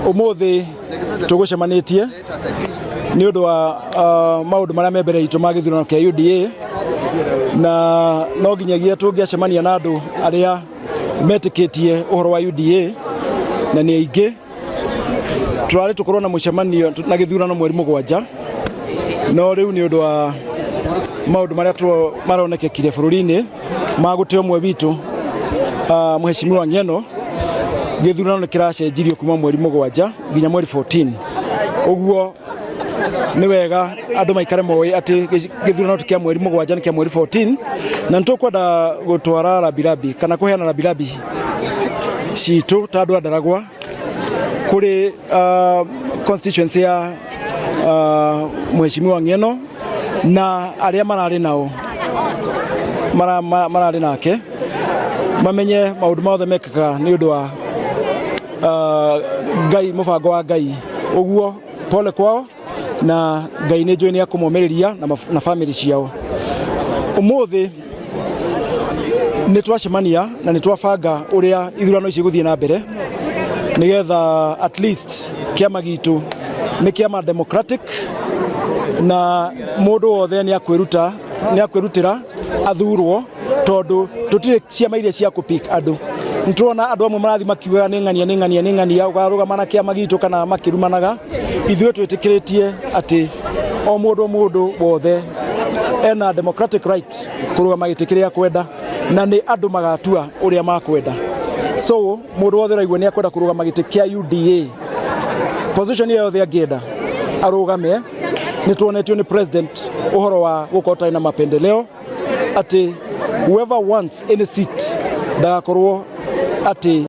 Umuthi tugucemanitie ni undu wa maundu maria me mbere itu ma githurano kia UDA, na no nginyagia tungiacemania na andu aria metikitie uhoro wa UDA na ni aingi. Turari tukorwo na mucemanio na githurano mweri 7, no riu ni undu wa maundu maria maronekekire bururi-ini ma gute umwe witu, Mheshimiwa Ng'eno, githurano nĩ kĩracenjirio kuma mweri 7 nginya mweri 14. Ũguo nĩ wega andũ maikare moĩ atĩ gĩthurano ti kĩa mweri 7, nĩ kĩa mweri 14. Na nĩ tũkwenda gũtwara rambirambi kana kũheana rambirambi citũ ta andũ a Ndaragwa kũrĩ constituency ya Mheshimiwa Ng'eno na arĩa mararĩ nao, mararĩ nake, mamenye maũndũ mothe mekĩkaga nĩ ũndũ wa Ngai, mũbango wa Ngai. Ũguo pole kwao, na Ngai nĩ njũĩ nĩ akũmomĩrĩria na family ciao. Ũmũthĩ nĩ twacemania na nĩ twabanga ũrĩa ithurano ici igũthiĩ na mbere, nĩgetha at least kĩama gitũ nĩ kĩama democratic na mũndũ wothe nĩ akwĩruta, nĩ akwĩrutĩra athurwo, tondũ tũtirĩ ciama iria cia kũpick andũ. Nĩtũrona andũ amwe marathiĩ makiugaga nĩ ng'ania, nĩ ng'ania, nĩ ng'ania ũkarũgama na kĩama gitũ kana makĩrumanaga. Ithuĩ twĩtĩkĩrĩtie atĩ o mũndũ, o mũndũ wothe ena democratic right kũrũgama gĩtĩ kĩrĩa akwenda, na nĩ andũ magatua ũrĩa makwenda. So mũndũ wothe ũraigua nĩ akwenda kũrũgama gĩtĩ kĩa UDA, position ĩyo yothe angĩenda arũgame, nĩ tuonetio nĩ president ũhoro wa gũkorwo tarĩ na mapendeleo, atĩ whoever wants any seat ndagakorwo atĩ